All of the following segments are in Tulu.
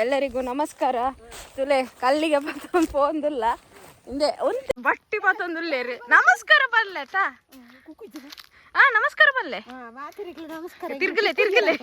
ಎಲ್ಲರಿಗೂ ನಮಸ್ಕಾರ. ತುಲೆ ಕಲ್ಲಿಗೆ ಪತ್ತೊಂದು ಪೋಂದುಲ್ಲ ಇಂದೆ ಒಂದು ಬಟ್ಟಿ ಪತ್ತೊಂದುಲ್ಲೇರು. ನಮಸ್ಕಾರ ಪಲ್ಲೆ ತಾ. ಹಾ, ನಮಸ್ಕಾರ ಪಲ್ಲೆ. ನಮಸ್ಕಾರ. ತಿರ್ಗಲೆ ತಿರ್ಗಲೆ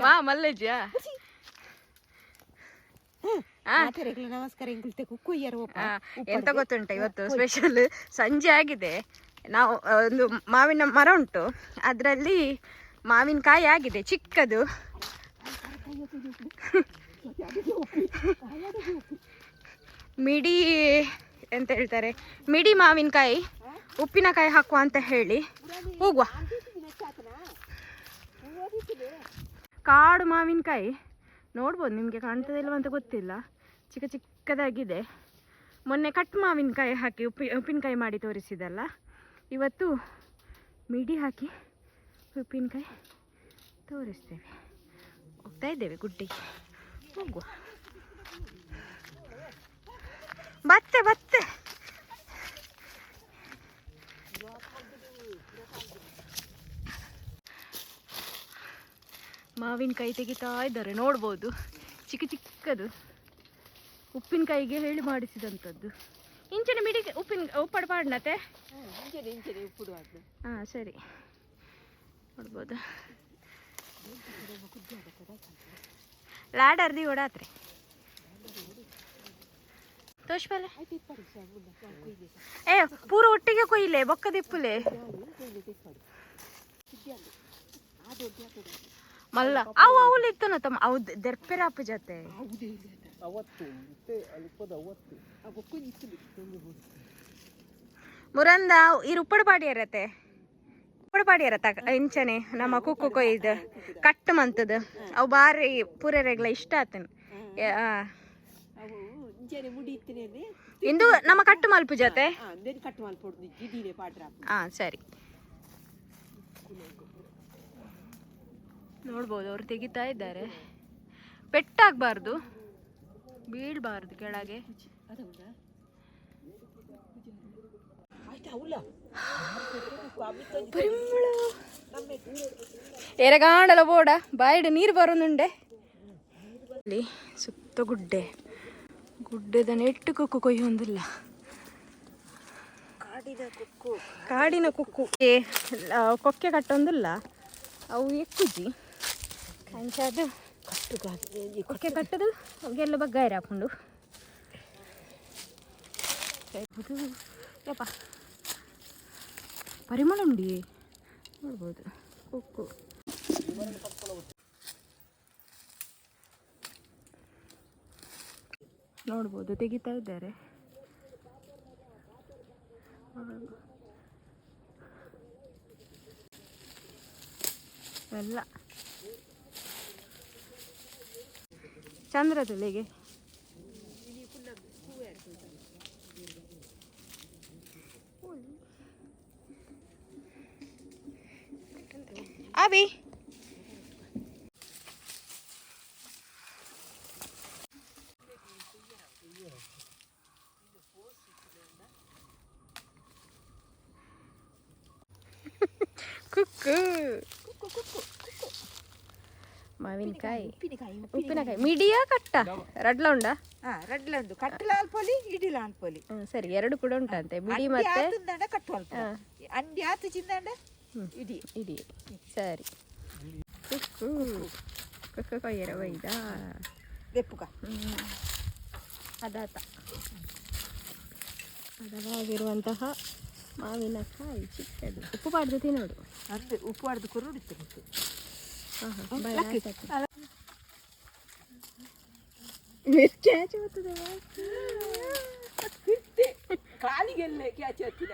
ವಾ ಮಲ್ಲೇಜಿಯಾ. ನಮಸ್ಕಾರ. ಎಂಕುಲ್ತೆ ಕುಕ್ಕು. ಎಂತ ಗೊತ್ತುಂಟ, ಇವತ್ತು ಸ್ಪೆಷಲ್ ಸಂಜೆ ಆಗಿದೆ. ನಾವು ಒಂದು ಮಾವಿನ ಮರ ಉಂಟು, ಅದರಲ್ಲಿ ಮಾವಿನಕಾಯಿ ಆಗಿದೆ ಚಿಕ್ಕದು. ಮಿಡಿ ಎಂತ ಹೇಳ್ತಾರೆ, ಮಿಡಿ ಮಾವಿನಕಾಯಿ ಉಪ್ಪಿನಕಾಯಿ ಹಾಕುವ ಅಂತ ಹೇಳಿ ಹೋಗುವ. ಕಾಡು ಮಾವಿನಕಾಯಿ ನೋಡ್ಬೋದು, ನಿಮಗೆ ಕಾಣ್ತದೆ ಇಲ್ವ ಅಂತ ಗೊತ್ತಿಲ್ಲ. ಚಿಕ್ಕ ಚಿಕ್ಕದಾಗಿದೆ. ಮೊನ್ನೆ ಕಟ್ ಮಾವಿನಕಾಯಿ ಹಾಕಿ ಉಪ್ಪಿನಕಾಯಿ ಮಾಡಿ ತೋರಿಸಿದಲ್ಲ, ಇವತ್ತು ಮಿಡಿ ಹಾಕಿ ಉಪ್ಪಿನಕಾಯಿ ತೋರಿಸ್ತೇವೆ. ಹೋಗ್ತಾ ಇದ್ದೇವೆ ಗುಡ್ಡೆಗೆ, ಹೋಗುವ. ಬತ್ತೆ ಬತ್ತೆ. ಮಾವಿನಕಾಯಿ ತೆಗಿತಾ ಇದ್ದಾರೆ, ನೋಡ್ಬೋದು. ಚಿಕ್ಕ ಚಿಕ್ಕದು, ಉಪ್ಪಿನಕಾಯಿಗೆ ಹೇಳಿ ಮಾಡಿಸಿದಂಥದ್ದು. ಇಂಚಿನ ಮಿಡಿ ಉಪ್ಪಿನ ಉಪ್ಪಡು ಪಾಡ್ನತೆ. ಹಾಂ, ಸರಿ, ನೋಡ್ಬೋದು. ಲಾಡರ್ದಿ ಓಡಾತ್ರಿ ತೋಷ್ಪಲೆ. ಏ, ಪೂರ ಒಟ್ಟಿಗೆ ಕೊಯ್ಲೆ ಬೊಕ್ಕ ದಿಪ್ಪುಲೆ. ಮಲ್ಲ ಅವು ಅವುಲು ಇತ್ತನ ತಮ್ಮ, ಅವು ದೆರ್ಪೆರಾಪು ಜೊತೆ. ಮುರಂದ ಈ ಉಪ್ಪಡು ಪಾಡಿಯರತೆ, ಉಪ್ಪಡು ಪಾಡಿಯರತ. ಇಂಚನೆ ನಮ್ಮ ಕುಕ್ಕು ಕೊಯ್ದು ಕಟ್ಟು ಮಂತದ ಅವು ಬಾರಿ ಪೂರೆರೆಗ್ಲ ಇಷ್ಟ ಆತನ. ಇಂದು ನಮ್ಮ ಕಟ್ಟು ಮಲ್ಪು ಜೊತೆ. ಹಾ, ಸರಿ, ನೋಡ್ಬೋದು, ಅವ್ರು ತೆಗಿತಾ ಇದ್ದಾರೆ. ಪೆಟ್ಟಾಗಬಾರ್ದು, ಬೀಳ್ಬಾರ್ದು ಕೆಳಗೆ. ಪರಿಮಳ ಎರೆಗಾಂಡಲ ಬೋಡ, ಬಾಯಿಡ್ ನೀರು ಬರೋನುಂಡೆ. ಅಲ್ಲಿ ಸುತ್ತ ಗುಡ್ಡೆ, ಗುಡ್ಡೆದ ನೆಟ್ಟು ಕುಕ್ಕು ಕೊಯ್ಯೊಂದಿಲ್ಲ. ಕಾಡಿನ ಕುಕ್ಕು. ಕಾಡಿನ ಕುಕ್ಕು. ಏ, ಕೊಕ್ಕೆ ಕಟ್ಟೊಂದಿಲ್ಲ, ಅವು ಎಕ್ಕುಜಿ. ಅಂಚಾದ ಕೊಕ್ಕೆ ಕಟ್ಟದು ಗೆಲ್ಲ ಬಗ್ಗಾಯಿರ ಹಾಕೊಂಡು. ಯಪ್ಪ, ಪರಿಮಳ ಉಂಡಿ, ನೋಡ್ಬೋದು ಕುಕ್ಕು. ನೋಡ್ಬೋದು, ತೆಗಿತಾ ಇದ್ದಾರೆ. ಎಲ್ಲ ಚಂದ್ರದಲ್ಲಿಗೆ. ಅವಿ ಕುಕ್ಕು, ಮಾವಿನಕಾಯಿ. ಉಪ್ಪಿನಕಾಯಿ. ಉಪ್ಪಿನಕಾಯಿ ಮಿಡಿಯಾ ಕಟ್ಟ ರಡ್ಲ ಉಂಡಾ? ಹಾ, ರಡ್ಲ ಉಂಡು. ಕಟ್ಟಲ ಅಲ್ಪೊಲಿ, ಇಡಿಲ ಅನ್ಪೊಲಿ. ಸರಿ, ಎರಡು ಕೂಡ ಉಂಟಂತೆ, ಬಿಡಿ ಮತ್ತೆ ಆತುಂದಾಂಡ ಕಟ್ಟು ಅಲ್ಪ, ಅಂಡಿ ಆತು ಚಿಂದಾಂಡ ಇಡಿ. ಇಡಿ, ಸರಿ. ಕುಕ್ಕು ಕುಕ್ಕು ಕೊಯ್ಯರ ಒಯ್ದ. ದೆಪ್ಪುಕ. ಅದಾತ ಹದವಾಗಿರುವಂತಹ ಮಾವಿನಕಾಯಿ, ಚಿಕ್ಕದು, ಉಪ್ಪು ಪಾಡ್ದು ತಿನ್ನೋಡು. ಅಂದು ಉಪ್ಪು ಆಡ್ದು ಕುರುಡಿತ್ತು ಮತ್ತು. ಹಾಂ ಹಾಂ, ಕ್ಯಾಚ್ ಬರ್ತದೆ. ಕಾಲಿಗೆಲ್ಲ ಕ್ಯಾಚ್ ಹತ್ತಿದ.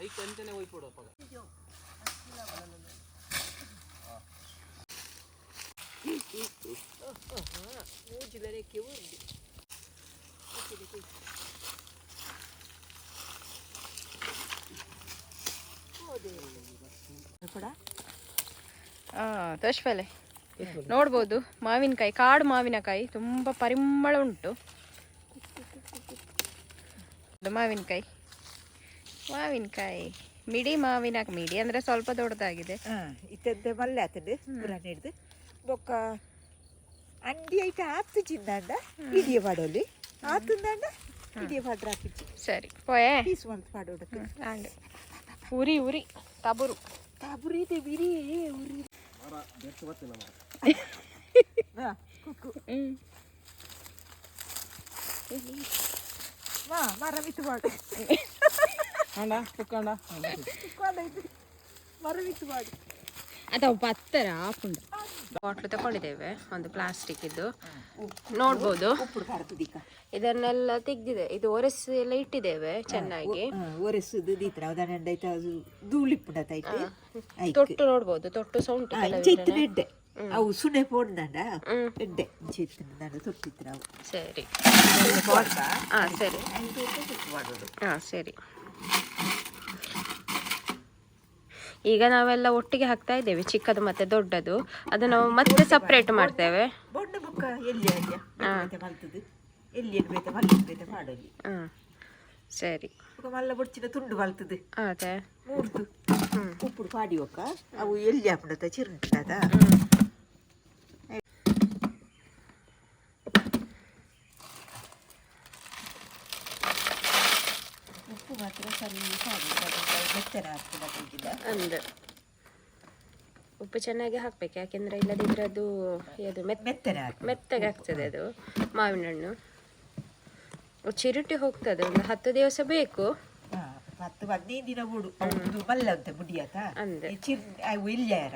ಐಕ್ ಅಂಚನೆ ಹೋಯ್ಪೋಡು ಅಪ್ಪಗ. ಮೂಜಿಲನೆ ಕೆವುಂಡು. ಮಲ್ಪಡ. ಹಾಂ, ತೋಷ್ಪಲೆ ನೋಡ್ಬೋದು, ಮಾವಿನಕಾಯಿ, ಕಾಡು ಮಾವಿನಕಾಯಿ ತುಂಬ ಪರಿಮಳ ಉಂಟು. ಇದು ಮಾವಿನಕಾಯಿ, ಮಾವಿನಕಾಯಿ ಮಿಡಿ, ಮಾವಿನ ಮಿಡಿ ಅಂದರೆ ಸ್ವಲ್ಪ ದೊಡ್ಡದಾಗಿದೆ. ಇತ್ತಂತೆ ಮಲ್ಲೆ ಆತಂಡು ಪುರಾಣ ಹಿಡ್ದು ಬೊಕ್ಕ ಅಂಡಿ ಐಟ ಆತು ಚಿಂದಾಂಡ ಇಡಿಯ ಪಾಡೋಲಿ ಆತಂದಾಂಡ ಇಡಿಯ ಪಾಡ್ರ ಹಾಕಿಚ್ಚಿ. ಸರಿ ಪೋಯೆ. ಪೀಸ್ ಮಲ್ತ್ ಪಾಡೋಡಕ್ಕೆ. ಆಂಡ್ ಉರಿ ಉರಿ ತಬುರು. ತಾಬುರಿ ಇದೆ ಬಿರಿ ಉರಿ. ಕುಕ್ಕು. ಮಾ ಮರ ಮಿತ್ತು ಮಾಡು. ಕುಕ್ಕಂಡ. ಕುಕ್ಕು ಇದು ಮರ ಮಿತ್ತು ಮಾಡು. ಅಥವಾ ಪತ್ತರ ಆಪುಂಡು. ಬಾಟ್ಲು ತಗೊಂಡಿದ್ದೇವೆ, ಒಂದು ಪ್ಲಾಸ್ಟಿಕ್ ಇದ್ದು, ನೋಡ್ಬೋದು. ಉಪ್ಪು ಕಾಡ್ತದಿಕ್ಕ. ಇದನ್ನೆಲ್ಲ ತೆಗ್ದಿದೆ, ಇದು ಒರೆಸಿ ಎಲ್ಲ ಇಟ್ಟಿದ್ದೇವೆ ಚೆನ್ನಾಗಿ. ಒರೆಸುದು ದೀತ್ರ ಅವದಾನ ಐತ ಧೂಳಿಪ್ಪುಂಡ ಐತೆ. ತೊಟ್ಟು ನೋಡ್ಬೋದು, ತೊಟ್ಟು ಸಹ ಉಂಟು ಇಂಚ ಇತ್ತಿನ ಕೆಲವು. ಎಡ್ಡೆ ಅವು ಸುನೆ ಪೋಡ್ದಾಂಡ ಎಡ್ಡೆ ಇಂಚ ಇತ್ತಿನ ತೊಟ್ಟಿತ್ತು ನಾವು. ಸರಿ. ಹಾ ಸರಿ. ಹಾ ಸರಿ. ಈಗ ನಾವೆಲ್ಲ ಒಟ್ಟಿಗೆ ಹಾಕ್ತಾ ಇದ್ದೇವೆ, ಚಿಕ್ಕದು ಮತ್ತೆ ದೊಡ್ಡದು. ಅದು ನಾವು ಮತ್ತೆ ಸಪ್ರೇಟ್ ಮಾಡ್ತೇವೆ. ಬೊಂಡ ಬೊಕ್ಕ ಎಲ್ಲಿ ಅಯ್ಯ ಬೇತೆ ಮಲ್ತದು, ಎಲ್ಲಿ ಬೇತೆ ಮಲ್ಲ ಬೇತೆ ಮಾಡೋಲಿ. ಹಾ ಸರಿ. ಬೊಕ್ಕ ಮಲ್ಲ ಬೊಡ್ಚಿನ ತುಂಡು ಮಲ್ತದು. ಅದೇ. ಮೂರ್ತು ಉಪ್ಪುಡು ಪಾಡಿ ಒಕ್ಕ ಅವು ಎಲ್ಲಿ ಹಾಪುಂಡತ ಚಿರುಂಟದ. ಉಪ್ಪು ಮಾತ್ರ ಸರಿ ಪಾಡಿ ಮೆತ್ತನೆ ಹಾಕ್ತದೆ. ಅಂದು ಉಪ್ಪು ಚೆನ್ನಾಗಿ ಹಾಕ್ಬೇಕು, ಯಾಕೆಂದ್ರೆ ಇಲ್ಲದಿದ್ರೆ ಅದು ಅದು ಮೆತ್ತ ಮೆತ್ತನೆ ಹಾಕ್ತದೆ. ಮೆತ್ತಗೆ ಆಗ್ತದೆ ಅದು. ಮಾವಿನ ಹಣ್ಣು ಚಿರುಟಿ ಹೋಗ್ತದೆ, ಒಂದು 10 ದಿವಸ ಬೇಕು. 10-15 ದಿನ ಬಿಡು, ಅದು ಮಲ್ಲ ಅಂತ ಬುಡಿಯಾತ. ಅಂದೆ. ಚಿರ್ ಅವು ಎಲ್ಲಿಯಾರ.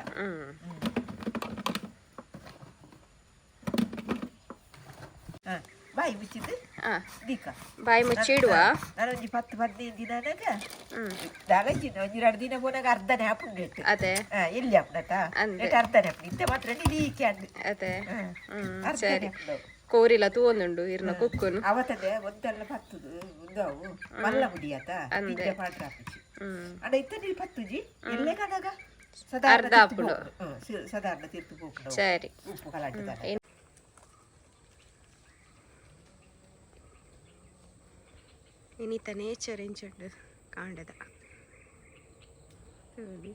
ಬಾಯಿ ಮುಚ್ಚಿದ್ದು. ದೀಕ. ಬಾಯಿ ಮುಚ್ಚಿಡುವ. ನಾನೊಂಜಿ 10-15 ದಿನ ಅನಾಗ ದಾಲಂಜಿನ ಒಂಜಿ 2 ದಿನ ಪೋನಾಗ ಅರ್ಧನೆ ಹಾಪುಂಡು ಇಟ್ಟು. ಅದೇ. ಎಲ್ಲಿ ಹಾಪುಣತ. ಅಂದೆ. ಎಟ್ ಅರ್ಧನೆ ಹಾಪುಂಡು ಇತ್ತೆ ಮಾತ್ರ ನಿಲೀಕೆ ಅಂದು. ಅದೇ. ಅರ್ಧನೆ ಸರಿ. ಹಾಪುಂಡು. ಕೋರಿಲ ತೂವೊಂದುಂಡು ಇರ್ನ ಕುಕ್ಕುನು. ಅವತ್ತದೆ ಒಂದಲ್ಲ ಪತ್ತುದು ಒಂದು ಅವು ಮಲ್ಲ ಮುಡಿಯಾತ. ಅಂದೆ. ಪಿಜ್ಜ ಪಾಡ್ರ ಹಾಪುಜಿ. ಅಡ ಇತ್ತೆ ನೀರು ಪತ್ತುಜಿ ಎಲ್ಲೇ ಕಣಗ ಸಾಧಾರಣ ಅರ್ಧ ತಿರ್ತು ಹಾಪುಂಡು. ಪೋಪುಂಡು. ಸಾಧಾರಣ ತಿರ್ತು ಪೋಪುಂಡು. ಸರಿ. ಉಪ್ಪು ಕಲಾಟದ. ಇನಿತ ನೇಚರ್ ಎಂಚುಂಡು ಕಾಂಡದ ತೂಲಿ.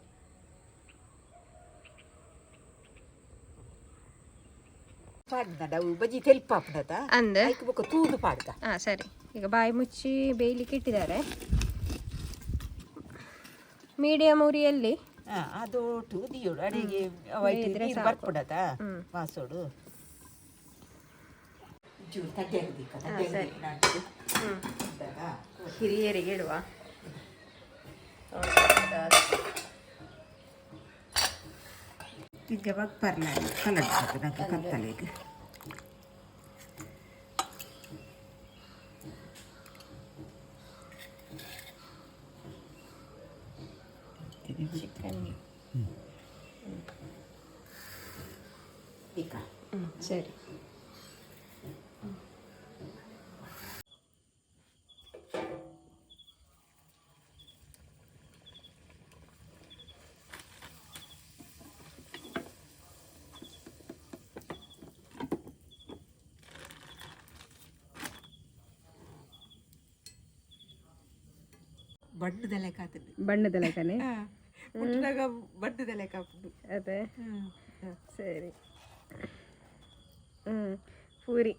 ಪಾಡ್ದ ಅವು ಬಜ್ಜಿ ತೆಲ್ಪ ಹಾಪುಂಡತ. ಅಂದೆ. ಐಕ್ ಬೊಕ್ಕ ತೂದು ಪಾಡ್ದ. ಹಾ ಸರಿ. ಈಗ ಬಾಯಿ ಮುಚ್ಚಿ ಬೇಯಲಿಕ್ಕೆ ಇಟ್ಟಿದ್ದಾರೆ ಮೀಡಿಯಂ ಉರಿಯಲ್ಲಿ. ಅದು ದಿಯೋಡು ಅಡಿಗೆ ಅವು ಐಟ್ ಬೇಯಿದ್ರೆ ನೀರು ಸಾಕು. ಬರ್ಪುಂಡತ ಮಾಸೋಡು ಚೂರು ತಡ್ಡೆ ಹಾಕ್ದಿಕ್ಕ, ತಡ್ಡೆ. ಸರಿ. ಹಾಕ್ದಿಕ್ಕ. ಹಿರಿಯರಿಗೆ ಇಡುವ. ಈಗ ಬರ್ಲ ಕಲರ್ ನಂಗೆ ಕತ್ತಲೆಗೆ. ಚಿಕನ್. ಈಗ ಸರಿ. ಬಣ್ಣದ ಲೆಕ್ಕ ಆತಂದು. ಬಣ್ಣದ ಲೆಕ್ಕನೆ. ಮುಟ್ಟಿನಾಗ ಬಣ್ಣದ ಲೆಕ್ಕ ಹಾಪುಂಡು. ಅದೇ, ಸರಿ. ಪೂರಿ.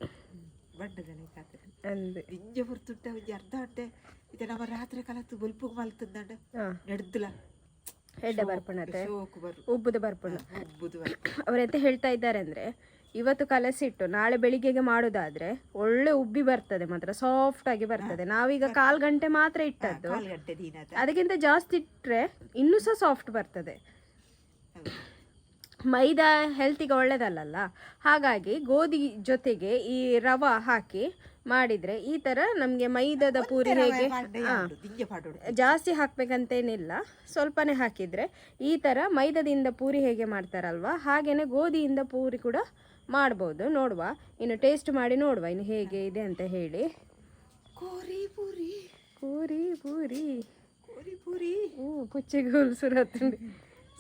ಬಣ್ಣದ ಲೆಕ್ಕ ಆತಂದು. ಅಂದು. ದಿಂಜ ಪೊರ್ತುಂಟ ಒಂಜಿ ಅರ್ಧ ಗಂಟೆ ಇತ್ತೆ ನಮ್ಮ ರಾತ್ರಿ ಕಲತ್ತು ಬೊಲ್ಪುಗು ಮಲ್ತಂದಾಂಡ ನಡ್ದುಲ. ಹೆಡ್ಡೆ ಬರ್ಪಣತೆ. ಶೋಕು ಬರು. ಉಬ್ಬುದು ಬರ್ಪಣ. ಉಬ್ಬುದು. ಅವರೆಂತ ಹೇಳ್ತಾ ಇದ್ದಾರೆ ಅಂದರೆ, ಇವತ್ತು ಕಲಸಿಟ್ಟು ನಾಳೆ ಬೆಳಿಗ್ಗೆಗೆ ಮಾಡೋದಾದ್ರೆ ಒಳ್ಳೆ ಉಬ್ಬಿ ಬರ್ತದೆ ಮಾತ್ರ, ಸಾಫ್ಟ್ ಆಗಿ ಬರ್ತದೆ. ನಾವೀಗ ಕಾಲ್ ಗಂಟೆ ಮಾತ್ರ ಇಟ್ಟದ್ದು. ಕಾಲು ಗಂಟೆ ದಿನ. ಅದಕ್ಕಿಂತ ಜಾಸ್ತಿ ಇಟ್ಟರೆ ಇನ್ನೂ ಸಹ ಸಾಫ್ಟ್ ಬರ್ತದೆ. ಮೈದಾ ಹೆಲ್ತಿಗೆ ಒಳ್ಳೆಯದಲ್ಲಲ್ಲ, ಹಾಗಾಗಿ ಗೋಧಿ ಜೊತೆಗೆ ಈ ರವಾ ಹಾಕಿ ಮಾಡಿದರೆ ಈ ಥರ ನಮಗೆ ಮೈದಾದ ಪೂರಿ ಹೇಗೆ ದಿಂಜ ಪಾಡೋಡು. ಜಾಸ್ತಿ ಹಾಕಬೇಕಂತೇನಿಲ್ಲ, ಸ್ವಲ್ಪನೇ ಹಾಕಿದರೆ ಈ ಥರ ಮೈದಾದಿಂದ ಪೂರಿ ಹೇಗೆ ಮಾಡ್ತಾರಲ್ವ, ಹಾಗೆಯೇ ಗೋಧಿಯಿಂದ ಪೂರಿ ಕೂಡ ಮಾಡ್ಬೋದು. ನೋಡುವ, ಇನ್ನು ಟೇಸ್ಟ್ ಮಾಡಿ ನೋಡುವ ಇನ್ನು ಹೇಗೆ ಇದೆ ಅಂತ ಹೇಳಿ. ಕೋರಿ ಪೂರಿ. ಪೂರಿ ಪೂರಿ. ಕೋರಿ ಪೂರಿ. ಪುಚ್ಚೆಗೆ ಹೊಲ್ಸುರತ್ತುಂಡು.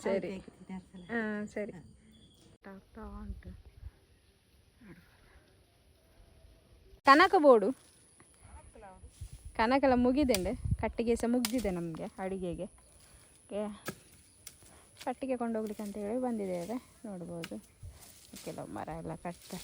ಸರಿ. ಹಾಂ, ಸರಿ. ಆಗ್ತಾ ಉಂಟು. ಕನಕ ಬೋಡು. ಕನಕೆಲ್ಲ ಮುಗಿದುಂಡು, ಕಟ್ಟಿಗೆ ಸಹ ಮುಗ್ದಿದೆ ನಮಗೆ ಅಡುಗೆಗೆ. ಓಕೆ, ಕಟ್ಟಿಗೆ ಕೊಂಡೋಗ್ಲಿಕ್ಕೆ ಅಂತ ಹೇಳಿ ಬಂದಿದ್ದೇವೆ. ನೋಡ್ಬೋದು, ಕೆಲವು ಮರ ಎಲ್ಲ ಕಟ್.